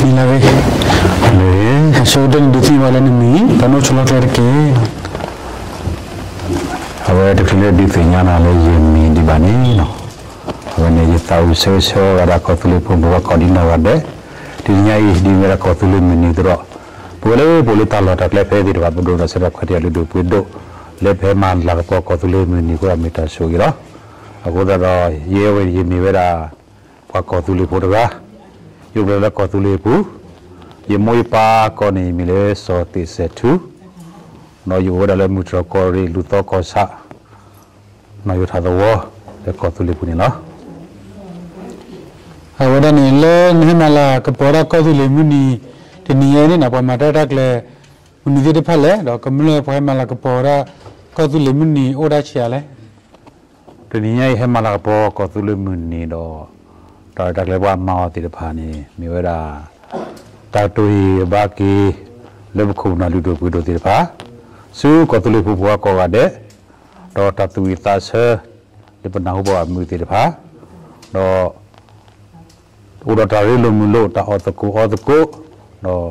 မ့ၢ်လၢဂ့ၤ, လၢ အဆိကတၢၢ်န့ၣ်ဒုးသ့ၣ်ညါလၢနမံၤ, တၢ်နီၣ်ဆိလီၤကျဲတက့ၢ်. အဝဲတချုးလၢဒုးသ့ၣ်ညါနၤလၢယမံၤဒံးဘၣ်န့ၣ်လီၤ. အဝဲန့ၣ်ယသးအိၣ်ဆၢဂ့ၤဆၢဝါဒၣ်ကီၢ်သူလ့ၤဖိမုၢ်ဂီၤကိးဒံနီၢ်ဂၤဒဲး, တနံၤညါအံၤ ဒ်မ့ၢ်ဝဲဒၣ်ကီၢ်သူလ့ၤမုၢ်နံၤအသိးဒီး, ပဝဲလၢပအိၣ်လၢတၢ်လီၢ်တၢ်ကျဲဖဲသ့ၣ်တဖၣ် ပဒိၣ်ဒီးဆၢထၢၣ်ခွဲးတၢ်ယာ်လုၢ်ဒိၣ်ပှ့ၤဒိၣ်, လၢပဟဲမၤလၤကပီၤကီၢ်သူလ့ၤမုၢ်နံၤအဃိဒီးမ့ၢ်တၢ်ဆိၣ်ဂ့ၤလီၤ. အဃိသတးဒီး ယဲဝဲယမ့ၢ်ဝဲဒၣ် ပှၤကီၢ်သူလ့ၤဖိတဂၤ, ယအိၣ်ဖျဲၣ်လၢကီၢ်သူလ့ၤပူၤ, ယမိၢ်ယပၢ်ကိးန့ၣ် ယမံၤလၢစီၤသ့ၣ်စဲးထူ, ဒီးယအိၣ်ဝဲဒၣ်လၢမုၢ်တြီၢ်ကီၢ်ရ့ၣ် လူၢ်သီကီၢ်ဆၣ် နီၢ်ယိၤထၣ်သဝီ လၢကီၢ်သူလ့ၤပူၤန့ၣ်လီၤ. အဝဲဒၣ်န့ၣ် လၢနဟဲမၤလၤကပီၤဝဲဒၣ်ကီၢ်သူလ့ၤမုၢ်နံၤ တနံၤညါအံၤန့ၣ် ပှၤမၤတၢ်ရဲၣ်တၢ်ကျဲၤ မနုၤသ့ၣ်တဖၣ်လဲၣ်, ဒီးကမျၢၢ်ပှၤဟဲမၤလၤကပီၤဝဲဒၣ် ကီၢ်သူလ့ၤမုၢ်နံၤအိၣ်ဒၣ်ဆံးအါလဲၣ်. တနံၤညါအံၤဟဲမၤလၤကပီၤကီၢ်သူလ့ၤမုၢ်နံၤဒီး တၢ်ရဲၣ်တၢ်ကျဲၤပှၤမၤအီၤသ့ၣ်တဖၣ်န့ၣ် မ့ၢ်ဝဲဒၣ် တၢ်ကတိၤဟ့ၣ်ဂံၢ်ဘါက့ၤ လၢပခိၣ်ပနၢ်လုၢ်ဒိၣ်ပှ့ၤဒိၣ်သ့ၣ်တဖၣ်, ဆူကီၢ်သူလ့ၤဖိပှၤကိးဂၤဒဲး, ဒီးတၢ်သူၣ်ဝံၣ်သးဆၢ လၢပနၢ်ဟူပှၤဂၤမုာ်သ့ၣ်တဖၣ်, ဒီး အိၣ်ဒီးတၢ်ရ့လိာ်မုာ်လိာ် တၢ်အီၣ်သကိးအီသကိး, ဒီး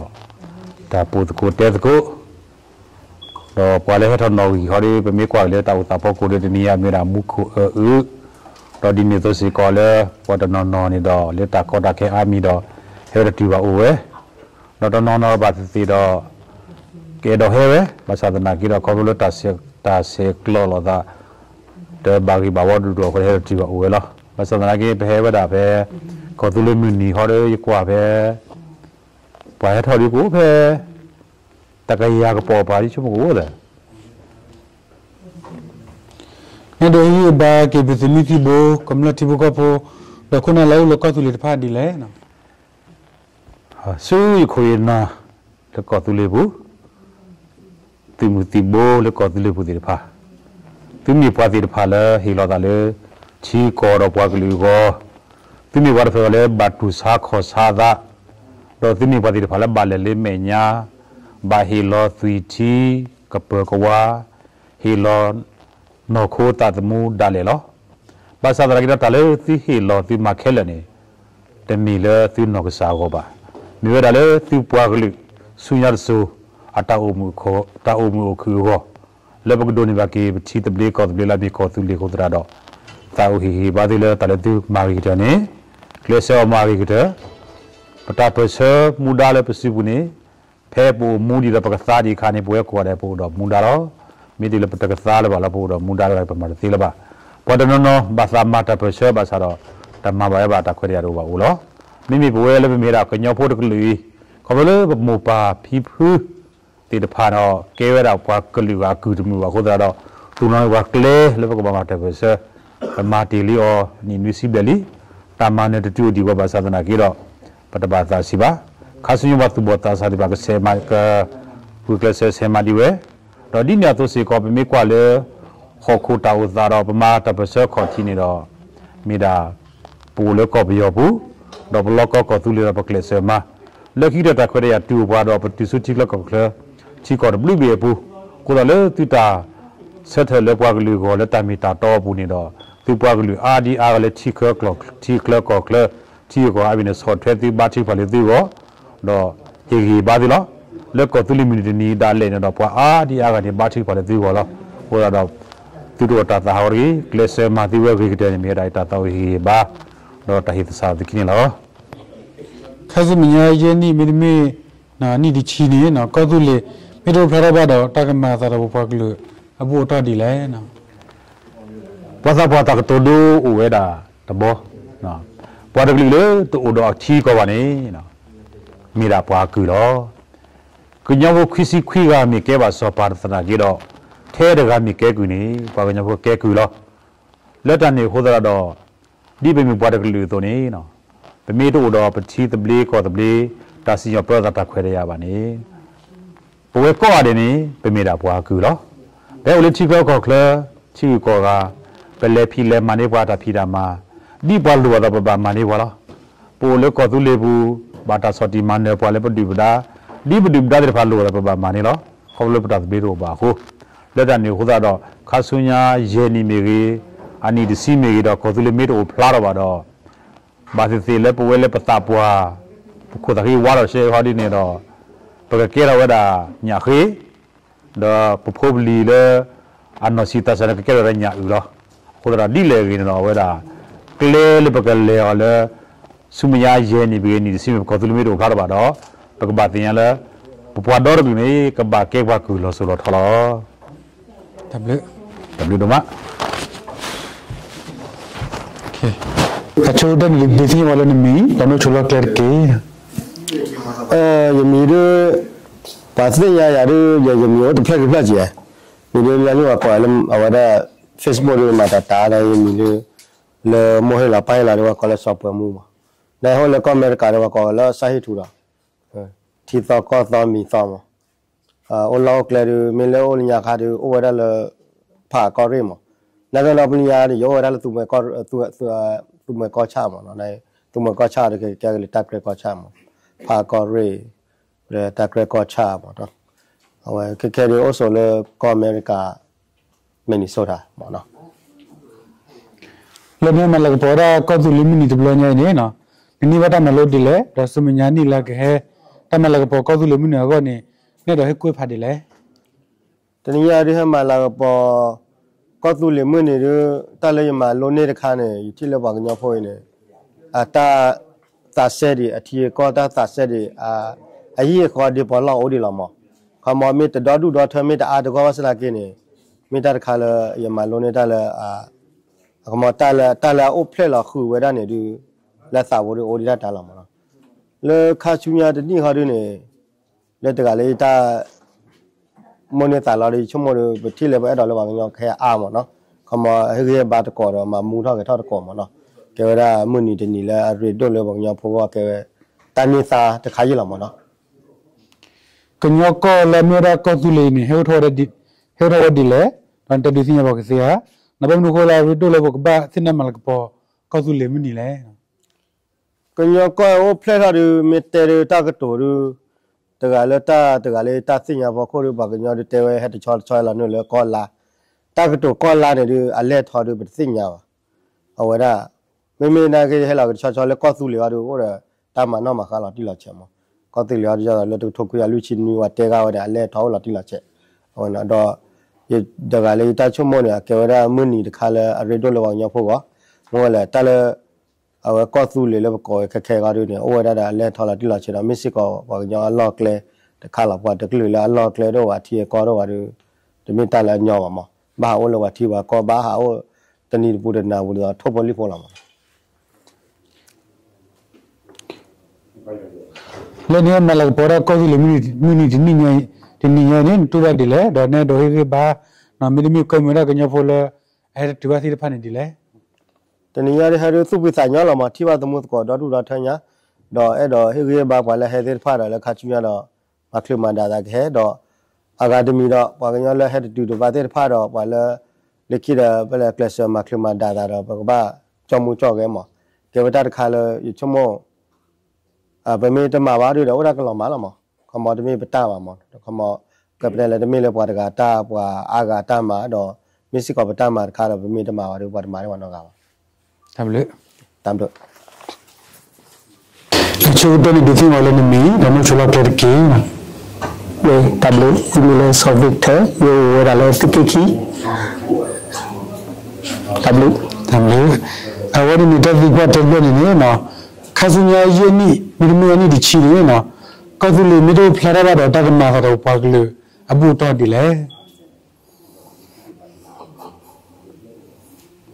တၢ်ပာ်သကိးတဲသကိး, ဒီးပှၤလၢဟဲထီၣ်နီၣ်ဂံၢ်ဟီဒီး ပမ့ၢ်ကွၢ်က့ၤလၢတၢ်အိၣ်သးဖီခိၣ်ဒီး တနံၤညါမ့ၢ်ဝဲဒၣ်မူခိၣ်အၢအု, ဒီးဒ်န့ၣ်အသိးစ့ၢ်ကီးလၢ ပှၤတနီၤနီၤန့ၣ်ဒီး လၢတၢ်ကီတၢ်ခဲအါမံၤဒီး ဟဲဝဲတတုၤဘၣ်အိၣ်ဝဲ, ဒီးတနီၤနီၤဘၣ်သ့ၣ်သ့ၣ်ဒီး ကအဲၣ်ဒိးဟဲဝဲ, ဘၣ်ဆၣ်သနာ်က့ဒီး ခီဖျိလၢတၢ်ဆဲးကျိးလိာ်သး တဘၣ်ဂ့ၢ်ဘၣ်ဝီဒူၣ်ဒူၣ်အဃိ ဟဲတတုၤဘၣ်အိၣ်ဝဲလီၤ. ဘၣ်ဆၣ်သနာ်က့ ပဟဲဝဲဒၣ်ဖဲ ကီၢ်သူလ့ၤမုၢ်နံၤဟီဒီး ယကွၢ်ဖဲ ပှၤဟဲထီၣ်ဒ်ကအိၣ်ဖဲ တကယၤကပိာ်ပၤဒ်ဆိကမိၣ်ကအိၣ်သၢ နဒိးဟ့ၣ်ဂံၢ်ဘါက့ၤပသုးမုၢ်သံၣ်ဘိ ကမျၢၢ်ထံဖိကီၢ်ဖိ ဒီးခိၣ်နၢ်လၢအအိၣ်လၢကီၢ်သူလ့ၤတဖၣ်ဒ်လဲၣ်. ဆူယခိၣ်ယနၢ်လၢကီၢ်သူလ့ၤပူၤ, သုးမုၢ်သံၣ်ဘိလၢကီၢ်သူလ့ၤပူၤသ့ၣ်တဖၣ်, သုမ့ၢ်ပှၤသ့ၣ်တဖၣ်လၢဟ့ၣ်လီၤသးလၢ ထံကီၢ်ဒီးပှၤကလုာ်အဂီၢ်, သုမ့ၢ်ပှၤတဖၣ်လၢဘၣ်တူၢ်ဆါခီၣ်ဆါသး, ဒီးသုမ့ၢ်ပှၤသ့ၣ်တဖၣ်လၢဘၣ်လဲၤလၢမဲာ်ညါ, ဘၣ်ဟ့ၣ်လီၤသွံၣ်ထံ ကပၢၤကဝါ, ဟ့ၣ်လီၤ နီၢ်ခိသးသမူဒၣ်လဲာ်လီၤ. ဘၣ်ဆၣ်သနာ်က့ဒီး တၢ်လၢသုဟ့ၣ်လီၤသုမၤခဲလၢာ်န့ၣ် တမ့ၢ်လၢသုနီၢ်ကစၢ်အဂီၢ်ဘၣ်. မ့ၢ်ဝဲဒၣ်လၢသုပှၤကလုာ် ဆူညါတစိၤ အတၢ်အိၣ်မုာ်အိၣ်ခုၣ်အဂီၢ်, လၢပကဒိးန့ၢ်ဘၣ်က့ၤ ပထံသဘျ့ကီၢ်သဘျ့လၢအမ့ၢ်ကီၢ်သူလ့ၤအဃိသတးဒီး သးအိၣ်ဟ့ၣ်ဂံၢ်ဟ့ၣ်ဘါသုလၢတၢ်လၢသုမၤဂ့ၤကတၢၢ်န့ၣ် ကျဲးစၢးအီၤမၤဂ့ၤကတၢၢ်, ပတၢ်ပၢၢ်ဆၢမူဒါလၢပစုပူၤန့ၣ် ဖဲပအိၣ်မူဒံးဒီးပကသါဒံးအခါန့ၣ် ပဝဲကိးဂၤဒဲးပအိၣ်ဒီးမူဒါလီၤ. မ့ၢ်တုၤလၢပတကသါလၢၤဘၣ်လၢပအိၣ်ဒီးမူဒါလၢၤဘၣ် ပမၤတသ့လၢၤဘၣ်. ပှၤတနီၤနီၤ ဘၣ်သးမၤတၢ်ပၢၢ်ဆၢဘၣ်ဆၣ်ဒီး တမၤဘၣ်ဝဲဘၣ်တၢ်ခွဲးတၢ်ယာ်တအိၣ်ဘၣ်အိၣ်လီၤ. မ့မ့ၢ်ပဝဲလၢပမ့ၢ်ဒၣ်ကညီဖိတကလုာ်အံၤ ခီဖျိလၢပမိၢ်ပၢ်ဖံဖု သ့ၣ်တဖၣ်ဒီး ကဲဝဲဒၣ်ပှၤကလုာ်အကုၢ်တမုာ်ဘၣ်အဃိသတးဒီး သူၣ်နီၣ်ပှၤကျဲလၢပကဘၣ်မၤတၢ်ပၢၢ်ဆၢ, ပမၤတ့ၢ်လံအီၤနံၣ်နွံဆံဘျဲၣ်လံ. တၢ်မၤနၢၤတတုၤအိၣ်ဒံးဝဲဘၣ်ဆၣ်သနာ်က့ဒီး ပတဘၣ်သးဆံးဘၣ်. ခါဆူညါပှၤသူၣ်ဘီၣ်သးစၢ်သ့ၣ်တဖၣ်ကဆဲးမၤက ဂုာ်ကျဲးစၢးဆဲးမၤဒံးဝဲ, ဒီးဒ်န့ၣ်အသိးစ့ၢ်ကီး ပမ့ၢ်ကွၢ်လၢ ဟီၣ်ခိၣ်တၢ်အိၣ်သးဒီးပမၤတၢ်ပၢၢ်ဆၢခီၣ်ထံးန့ၣ်ဒီး မ့ၢ်ဒၣ် ပအိၣ်လၢကီၢ်ပယီၤပူၤ, ဒီးပလီၢ်ကီၢ်ကီၢ်သူလ့ၤဒီးပကျဲးစၢးမၤ လၢခံကတၢၢ်တၢ်ခွဲးတၢ်ယာ်တုၤအိၣ်ပှၤဒီးပတုၤဆူထံချၢကီၢ်ချၢ, ထံကီၢ်တဘျုးဘ့ၣ်အပူၤ, အဃိသတးလၢသုတၢ်ဆၢထၢၣ်လၢပှၤကလုာ်အဂီၢ်လၢတၢ်မ့ၢ်တၢ်တီအပူၤန့ၣ်ဒီး သုပှၤကလုာ်အါဒံအါဂၤလၢထံချၢကီၢ်ချၢ, ထံဂုၤကီၢ်ဂၤအါမံၤန့ၣ် ဆီၣ်ထွဲသုဘါထုကဖၣ်လၢသုဂီၢ်, ဒီးဟ့ၣ်ဂံၢ်ဟ့ၣ်ဘါသုလီၤ. လၢကီၢ်သူလ့ၤမုၢ်နံၤတနံၤဒၣ်လဲာ်န့ၣ်ဒီး ပှၤအါဒံအါဂၤန့ၣ် ဘါထုကဖၣ်လၢသုဂီၢ်လီၤ. အဃိသတးဒီး သုတအိၣ်တၢ်သးဟးဂီၤတဂ့ၤ, ကျဲးစၢးမၤသုဝဲအဂ့ၤကတၢၢ်န့ၣ် မ့ၢ်ဝဲဒၣ်တၢ်သးအိၣ်ဟ့ၣ်ဂံၢ်ဟ့ၣ်ဘါ ဒီးတၢ်ဟ့ၣ်သဆၣ်သုခံန့ၣ်လီၤ. ခါဆူမဲာ်ညါယဲၢ်နံၣ်မ့တမ့ၢ် နံၣ်တဆံန့ၣ် ကီၢ်သူလ့ၤ မ့ၢ်တအိၣ်ဖျါထီၣ်ဘၣ်ဒီး တၢ်ကမၤအသးဒီးပပှၤကလုာ်အဘူၣ်အတီၢ်ဒ်လဲၣ်. ပှၤသးပှၢ်တၢ်ကတိၤဒိအိၣ်ဝဲဒၣ်တဘီ, ပှၤတကလုာ်လၢတအိၣ်ဒီးအထံကီၢ်ဘၣ်န့ၣ် မ့ၢ်ဒၣ်ပှၤအကုၢ်လီၤ. ကညီဖိခွံဆံခွံဂၤမ့ၢ်ကဲဘၣ်စီၤပၤသနာ်က့ဒီး ထဲတဂၤမ့ၢ်ကဲကုၢ်န့ၣ် ပှၤကညီဖိကဲကုၢ်လီၤ. လၢတၢ်န့ၣ်အဃိသတးဒီး ဒ်ပမ့ၢ်ပှၤတကလုာ်အသိးန့ၣ် ပမ့ၢ်တအိၣ်ဒီးပထံသဘျ့ကီၢ်သဘျ့ တၢ်စံၣ်ညီၣ်ပၢသးတၢ်ခွဲးတၢ်ယာ်ဘၣ်န့ၣ် ပဝဲကိးဂၤဒဲးန့ၣ် ပမ့ၢ်ဒၣ်ပှၤအကုၢ်လီၤ. ပဟဲအိၣ်လၢထံချၢကီၢ်ချၢ ထံဂုၤကီၢ်ဂၤ, ပလဲၤဖံးလဲၤမၤန့ၢ်ပှၤတၢ်ဖံးတၢ်မၤ, ဒ်ပှၤလိၣ်အသိးပဘၣ်မၤန့ၢ်ပှၤလီၤ. ပအိၣ်လၢကီၢ်သူလ့ၤပူၤ ဘၣ်တၢ်ဆီၣ်တံၢ်မၤနၢၤပှၤလၢပဒုၣ်ပဒါ, ဒ်ပဒုၣ်ပဒါသ့ၣ်တဖၣ်လိၣ်အသိးပဘၣ်မၤန့ၢ်လီၤ. ခီဖျိလၢပတၢ်သဘျ့တအိၣ်ဘၣ်အဃိ, လၢတၢ်န့ၣ်အဃိသတးဒီး ခါဆူညါယဲၢ်နံၣ်မ့ၢ်ဂ့ၤ, အနံၣ်တဆံမ့ၢ်ဂ့ၤဒီး ကီၢ်သူလ့ၤမ့ၢ်တအိၣ်ဖျါထီၣ်ဘၣ်ဒီး ဘၣ်သ့ၣ်သ့ၣ်လၢပဝဲလၢပသးပှၢ် ပခိၣ်သးဃံဝါထီၣ်စဲဟီဒ်န့ၣ်ဒီး ပကကဲထီၣ်ဝဲဒၣ်ညၣ်ဃ့ ဒီးပဖိပလံၤလၢ အနီၢ်ဆံးသးစၢ်န့ၣ် ကကဲထီၣ်ဝဲဒၣ်ညၣ်အုၣ်လီၤ. အဃိသတးဒီးဒ်လဲၣ်ဂ့ၤန့ၣ်ဒီး အဝဲဒၣ် ကျဲလၢပကလဲၤအီၤလၢ ဆူမဲာ်ညါယဲၢ်နံၣ်ပဂ့ၤ နံၣ်တဆံမ့ၢ် ပကီၢ်သူလ့ၤမ့ၢ်တအိၣ်ဖျါထီၣ်ဘၣ်ဒီး ပကဘၣ်သ့ၣ်ညါလၢ ပပှၤဒီတကလုာ်န့ၣ် ကဘၣ်ကဲပှၤကုၢ်လီၤစိၤလီၤထီလီၤ. တၢ်ဘျုးဒိၣ်မး. အဆိကတၢၢ်န့ၣ် ဒုးသ့ၣ်ညါပှၤလၢနမံၤ ဒီးနအိၣ်ဆိးလီၢ်ကျဲတက့ၢ်. ယမံၤဒ် ပှၤသ့ၣ်ညါယၤဒ် ယမံၤအိၣ်တဖျၢၣ်ခံဖျၢၣ်ကဲ, မ့ၢ်ဒ်လၢနုၢ်ပှၤကိးလၢအဝဲဒၣ် Facebook ဒ်မၤတၢ်တၢ်ဒီး ယမံၤလၢ လၢမိၢ်ဟ့ၣ်လီၤပၢ်ဟ့ၣ်လီၤဒ်ပှၤကိးလၢစီၤပှဲၤမူမး, နဟဲအိၣ်လၢကီၢ်အမဲရကၤဒီးပှၤကိးလၢစီၤဟ့ၣ်ထူဒီး ထံသီကီၢ်သီမံၤသီမး, အိၣ်လီၢ်အိၣ်ကျဲဒ် မ့ၢ်လၢအိၣ်လၢညါခါဒ် အိၣ်ဝဲဒၣ်လၢ ဖးကီၢ်ရ့ၣ်မး, နာ်က့နီၢ်ပလံၤညါဒ် ယအိၣ်ဝဲဒၣ်လၢ သူမှဲကီၢ်ဆၣ်မး, သူမှဲကီၢ်ဆၣ်ဒီး ကကဲက့ၤလၢတၢ်ကြဲၢ်ကီၢ်ဆၣ်မး, ဖးကီၢ်ရ့ၣ် ဒီးတၢ်ကြဲၢ်ကီၢ်ဆၣ်မး, အဝဲခဲခဲဒ်အိၣ်ဆိးလၢကီၢ်အမဲရကၤ Minnesota မး လၢနဟဲမၤလၤကပီၤဝဲဒၣ်ကီၢ်သူလ့ၤမုၢ်နံၤတဘျီညါအံၤန့ၣ်, နန့ၢ်ဘၣ်တၢ်မၤလိဒ်လဲၣ်, ဒီးဆူမဲာ်ညါနံၣ်လၢကဟဲ တၢ်မၤလၤကပီၤကီၢ်သူလ့ၤမုၢ်နံၤအဂီၢ်န့ၣ် နအဲၣ်ဒိးဟ့ၣ်ကူၣ်ဖးဒ်လဲၣ်. တနံၤညါဒ်ဟဲမၤလၤကပီၤ ကီၢ်သူလ့ၤမုၢ်နံၤဒ် တၢ်လၢယမၤလိန့ၢ်တခါန့ၣ် ယထံၣ်လၢပှၤကညီဖိအံၤန့ၣ် အတၢ်သးစဲဒံး အထံအကီၢ်တၢ်သးစဲဒံး အဟံၣ်အဃီဒ်ပှၤလီၢ်အိၣ်ဒံးလီၤမး, ခီမီမ့ၢ်တဒီဒူၣ်ဒီထၢ မ့ၢ်တအါတဂီၢ်ဘၣ်ဆၣ်သနာ်က့န့ၣ် မ့ၢ်တၢ်တခါလၢယမၤလိန့ၢ်တၢ်လၢ အခီမီတၢ်လၢ တၢ်လၢအအိၣ်ဖျဲၣ်လီၤဃုာ်ဝဲဒၣ်န့ၣ်ဒ် လၢသးဝဲဒ်အိၣ်ဒံးတၢ်တၢ်လီၤမးနီၤ, လၢခါဆူညါတနံၣ်ဃီဒ်န့ၣ် လၢတဂၤလၢယတၢ် မိၣ်န့ၢ်သးလီၤဒီး ယဆိကမိၣ်ဒီး ပထံၣ်လၢပအဲၣ်ဒိးလၢပှၤကညီကဟဲအါမးနီၤ, ခီမီဟ့ၣ်ဂံၢ်ဟ့ၣ်ဘါတကိးဒီးမၤမူထီၣ်ဂဲၤထီၣ်တကိးမးနီၤ, ကဲဝဲဒၣ်မုၢ်နံၤတနံၤလၢအရ့ဒိၣ်လၢပှၤကညီဖိအဂီၢ် ကဲဝဲ တၢ်န့ၢ်သါတခါယံာ်လီၤမးနီၤ. ကညီကီၢ်လၢအမ့ၢ်ဝဲဒၣ်ကီၢ်သူလ့ၤအံၤန့ၣ် ဟဲအိၣ်ထီၣ်ဝဲဒ်လဲၣ်, ဒီးနတဲဒုးသ့ၣ်ညါပှၤကသ့ဧါ, ဒီးဘၣ်မနုၤအဃိလၢအရ့ဒိၣ်လၢပကဘၣ်သ့ၣ်နီၣ်မၤလၤကပီၤကီၢ်သူလ့ၤမုၢ်နံၤလဲၣ်. ကညီကီၢ်အိၣ်ဖျဲၣ်ထီၣ်ဒ် မ့ၢ်တဲဒ်တၢ်ကတိၤဒ် တဂၤလၢတၢ် တဂၤလၢတၢ်သ့ၣ်ညါဖီခိၣ်ဒီး ပှၤကညီဒ်တဲဝဲဟဲတဆီတဆီလီၤနုာ်လၢကီၢ်လါ, တၢ်ကတိၤကီၢ်လါန့ၣ်ဒ် အလဲၢ်ထီၣ်ဒ်ပတသ့ၣ်ညါဘၣ်. အဝဲဒၣ် မ့မ့ၢ်နာ်က့ဟဲလီၤကဆီဆီလၢကီၢ်သူလ့ၤအံၤဒ် အိၣ်ဒီးတၢ်မၤနီၣ်မၤဃါလီၤတံၢ်လီၤဆဲးမး, ကီၢ်သူလ့ၤအံၤဒ်သိးလၢတကထိခွံကယၤလွံၢ်ဆံနွံဝဲတဲဂၤဝဲန့ၣ် အလဲၢ်ထီၣ်အိၣ်လီၤတံၢ်လီၤဆဲး, အဝဲန့ၣ်ဒီး ယ တဂၤလၢယတၢ်ဆိကမိၣ်န့ၣ် အကဲဝဲဒၣ်မုၢ်နံၤတခါလၢအရ့ဒိၣ်လၢပှၤကညီဖိဂီၢ်, မ့ၢ်ဝဲလဲၣ် တၢ်လၢ အဝဲကီၢ်သူလ့ၤလၢပကိးဝဲခဲခဲအံၤဒ်န့ၣ် အိၣ်ဝဲဒၣ်ဒီးအလဲၢ်ထီၣ်လီၤတံၢ်လီၤဆဲးဒီး မ့ၢ်စ့ၢ်ကီးပှၤကညီအလီၢ်ကျဲတခါလီၤ. ပှၤတကလုာ်လၢအလီၢ်ကျဲဒ်ပှၤထံအကီၢ်ဒ်ပှၤဒီး တမ့ၢ်တၢ်လၢအညီဘၣ်မး, ဘၣ်ဟးအိၣ်လၢပှၤထံပှၤကီၢ် ဘၣ်ဟးအိၣ်တနံၤတပူၤတနၤပူၤဒ်သိးထိၣ်ဖိလံၣ်ဖိလီၤမး. လၢနဟဲမၤလၤကပီၤဝဲဒၣ်ကီၢ်သူလ့ၤမုၢ်နံၤတနံၤညါအံၤ, တနံၤညါအံၤန့ၣ် နတူၢ်ဘၣ်ဒ်လဲၣ်, ဒီးနအဲၣ်ဒိးဟ့ၣ်ဂံၢ်ဘါ မ့တမ့ၢ်ကွဲမုာ်ဝဲဒၣ်ကညီဖိလၢ အဟဲတတုၤဘၣ်သ့ၣ်တဖၣ်န့ၣ်ဒ်လဲၣ်. တနံၤညါဒ်ဟဲဒ်သူၣ်ဖှံသးညီလီၤမး, ထံၣ်ဘၣ်သမူသကိးဒီဒူၣ်ဒီထၢညါ, ဒီးအဲၣ်ဒိးဟ့ၣ်ဂံၢ်ဟ့ၣ်ဘါပှၤလၢဟဲသ့ၣ်တဖၣ်ဒီးလၢခါဆူညါဒီး မၤချုးမၤဒၣ်သးကဟဲဒီး အဂၤတမံၤဒီး ပှၤကညီလၢဟဲတတုၤတဘၣ်သ့ၣ်တဖၣ်ဒီး ပှၤလၢ လၢခံဒီး ပလဲၤကျဲးစၢးမၤချုးမၤဒၣ်သးဒီး ပကဘၣ်ကၠီမူကၠီဂဲၤမး, ကဲဝဲတၢ်တခါလၢယဆိကမိၣ် ပမ့ၢ်တမၤဘၣ်ဒ်ဒီး အိၣ်ဒၣ်ကလီၤမးလီၤမး, ခီမီတမ့ၢ်ပတၢ်ဘၣ်မး, ခီမီ ကပတဲလဲၣ် တမ့ၢ်လၢပှၤတဂၤတၢ် ပှၤအါဂၤတၢ်မၤဒီး မ့ၢ်စ့ၢ်ကီးပတၢ်မၤတခါဒီး ပမ့ၢ်တမၤဘၣ်ဒီး ပှၤတမၤန့ၢ်ပှၤနီတဂၤဘၣ်. တၢ်ဘျုး တၢ်ဘျုး အဆိကတၢၢ်န့ၣ် ဒုးသ့ၣ်ညါလၢနမံၤ ဒီးနအိၣ်ဆိးလီၢ်ကျဲတက့ၢ်. တၢ်ဘျုး, ယမံၤလၢ စီၤဘ့ၣ်ထၢၣ်, ယအိၣ်ဝဲဒၣ်လၢသုးက့ခံ, တၢ်ဘျုး. တၢ်ဘျုး, အဝဲန့ၣ်န့ၣ် တၢ်သံကွၢ်တၢ်ဘျုးန့ၣ်န့ၣ် ခါဆူညါယဲၢ်နံၣ် မ့တမ့ၢ်အနံၣ်တဆံန့ၣ် ကီၢ်သူလ့ၤမ့ၢ်တအိၣ်ဖျါထီၣ်ဘၣ်ဒီး တၢ်ကမၤအသးဒီးပှၤကလုာ်အဘူၣ်အတီၢ်ဒ်လဲၣ်.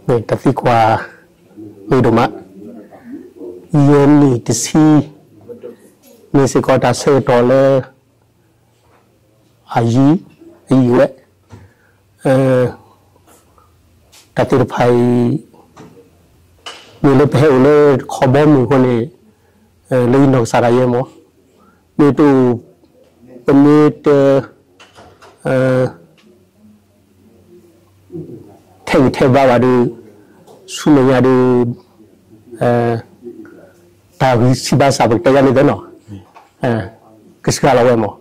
တၢ်သံကွၢ်ဂ့ၤဒိၣ်မး, ယဲၢ်နံၣ်တဆံ မ့ၢ်စ့ၢ်ကီးတၢ်ဆၢကတီၢ်လၢ အယံၤ အယံၤဝဲ, တၢ်သ့ၣ်တဖၣ်အံၤ မ့ၢ်လၢပဟဲအိၣ်လၢခီဘီမုၢ်အဃိန့ၣ် လၢယနီၢ်ကစၢ်ဒၣ်ယဲမး မ့ၢ်တအိၣ် ပမ့ၢ်တ ထဲးဂံၢ်ထဲးဘါဘၣ်ဒီး ဆူမဲာ်ညါဒီး တၢ်ဂံၢ်စၢ်ဘါစၢ် ပကတဲယါန့ၣ်သ့နီၤ ကစှၤလီၤဝဲမး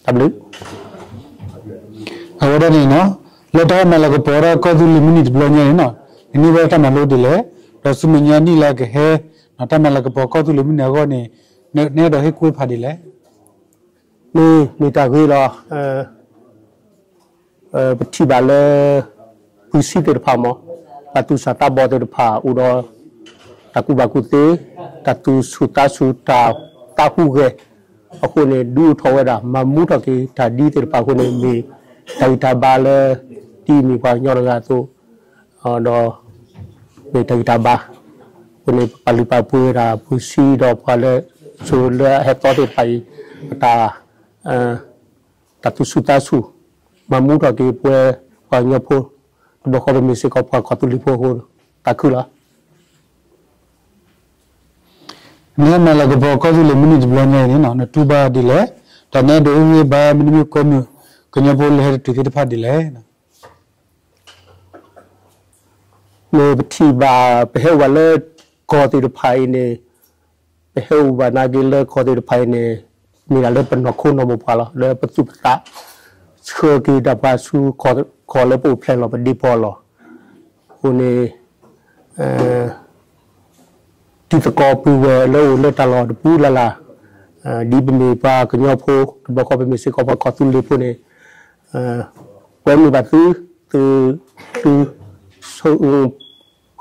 တၢ်ဘျုး အဝဲဒၣ်န့ၣ်နီၤ လၢတၢ်ဟဲမၤလၤကပီၤဝဲဒၣ်ကီၢ်သူလ့ၤမုၢ်နံၤတဘျီညါန့ၣ်နီၤ နန့ၢ်ဘၣ်တၢ်မၤလိဒ်လဲၣ် ဒီးဆူမဲာ်ညါနံၣ်လၢအကဟဲ တၢ်မၤလၤကပီၤကီၢ်သူလ့ၤမုၢ်နံၤအဂီၢ်န့ၣ် နအဲၣ်ဒိးဟ့ၣ်ကူၣ်တဖၣ်ဒ်လဲၣ်. မ့ၢ် မ့ၢ်တၢ်ဂ့ၤလီၤ. ပထံၣ်ဘၣ်လၢ ဖုဆံသ့ၣ်တဖၣ်မ့ၢ် ပှၤသူၣ်စၢ်သးဘီၣ်သ့ၣ်တဖၣ်အိၣ်ဒီး တၢ်ကူၣ်ဘၣ်ကူၣ်သ့, တၢ်သူၣ်ဆူၣ်သးဆူၣ်, တၢ်သးဟူးဂဲၤအဃိန့ၣ် ဒုးအိၣ်ထီၣ်ဝဲဒၣ် မၤမူထီၣ်က့ၤတၢ်ဒ်သ့ၣ်တဖၣ်အဃိန့ၣ် မ့ၢ်တၢ်ဂံၢ်တၢ်ဘါလၢ ဒ်အမ့ၢ်ပှၤကညီတဂၤအသိး ဒီး မ့ၢ်တၢ်ဂံၢ်တၢ်ဘါအဃိန့ၣ် ပပာ်လုၢ်ပာ်ပှ့ၤဝဲဒၣ် ဖုဆံဒီးပှၤလၢ စိၤလၢအဟဲသီသ့ၣ်တဖၣ်အံၤ အတၢ် တၢ်သူၣ်ဆူၣ်သးဆူၣ် မၤမူထီၣ်က့ၤပဝဲပှၤကညီဖိ တဘျီဃီပမ့ၢ်စ့ၢ်ကီး ပှၤကီၢ်သူလ့ၤဖိအဃိ သးခုလီၤ. နဟဲမၤလၤကပီၤကီၢ်သူလ့ၤမုၢ်နံၤတဘျီညါအံၤန့ၣ် နတူၢ်ဘၣ်ဒ်လဲၣ်, ဒီးနအဲၣ်ဒိးဟ့ၣ်ဂံၢ်ဘါမ့တမ့ၢ် ကီၢ်မုၢ်ကညီဖိလၢဟဲတတုၤသ့ၣ်တဖၣ်ဒ်လဲၣ်. မ့ၢ်ပထံၣ်ဘၣ် ပဟဲအိၣ်ဘၣ်လၢ ကီၢ်သ့ၣ်တဖၣ်အံၤန့ၣ် ပဟဲအိၣ်ဘၣ်နာ်က့လၢကီၢ်သ့ၣ်တဖၣ်အံၤန့ၣ် မ့ၢ်ဒၣ်လၢပနီၢ်ခိနီၢ်မိၢ်ပှၢ်လီၤ. လၢပသူၣ်ပသး ဆှၢက့ၤဒၣ်ပှၤဆူ ကီၢ်လၢပအိၣ်ဖျဲၣ်လီၤ ပဒ့ပီၢ်လီၤ. အဃိန့ၣ် တံၤသကိးပုၢ်ဝဲၢ်လၢအိၣ်လၢတၢ်လီၢ်တပူၤလၢ်လၢ် ဒ်ပမ့ၢ်ပှၤကညီဖိ တဘျီဃီပမ့ၢ်စ့ၢ်ကီးပှၤကီၢ်သူလ့ၤဖိန့ၣ် ကွဲမုာ်ဘၣ်သု, သု သု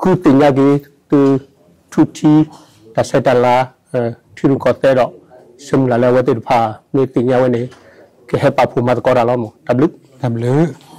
ဃုသ့ၣ်ညါက့ၤ သု ထူထံ တၢ်ဆဲးတၢ်လၤ ထံရူၢ်ကီၢ်သဲးဒီး ဆၢမုၢ်လၢ်လၢအဝဲသ့ၣ်တဖၣ် မ့ၢ်သ့ၣ်ညါဝဲန့ၣ် ကဟဲပာ်ဖှိၣ်မၤသကိးတၢ်လီၤမး. တၢ်ဘျုး တၢ်ဘျုး